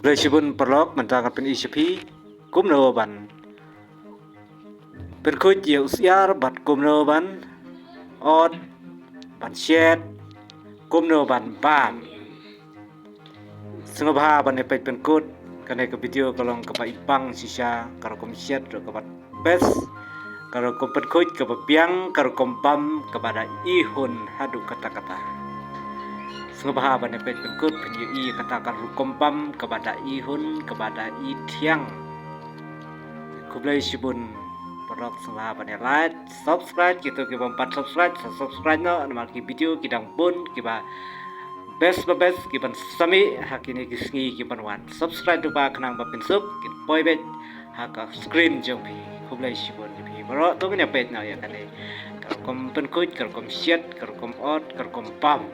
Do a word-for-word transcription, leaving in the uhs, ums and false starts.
Khublei shibun paralok, mynta ngan pyni sha phi kumno ban pynkhuid ïa u syiar bad kumno ban ot, ban shet, kumno ban bam. Sngewbha ban ïa peit pynkut, kane ka video ka long kaba i bang shisha, ka rukom shet ruh kaba best, ka rukom pynkhuid kaba biang, ka rukom bam kaba da i hun haduh katta katta. Sngewbha ban ïa peit pynkut phin ïohi ïa kata ka rukom bam kaba da i hun, kaba da i thiang. Khublei shibun paralok, sngewbha ban ïa like, subscribe, kito ki bym pat subscribe sa subscribe noh, namar ki video ki dang bun kiba best ba best ki ban sa mih ha kine ki sngi ki ban wan. Subscribe lypa khnang ba phin suk, kin poi beit ha ka screen jong phi. Khublei shibun ïa phi baroh. To ngin ïa peit noh ïa kane ka rukom pynkhuid, ka rukom shet, ka rukom ot, ka rukom bam.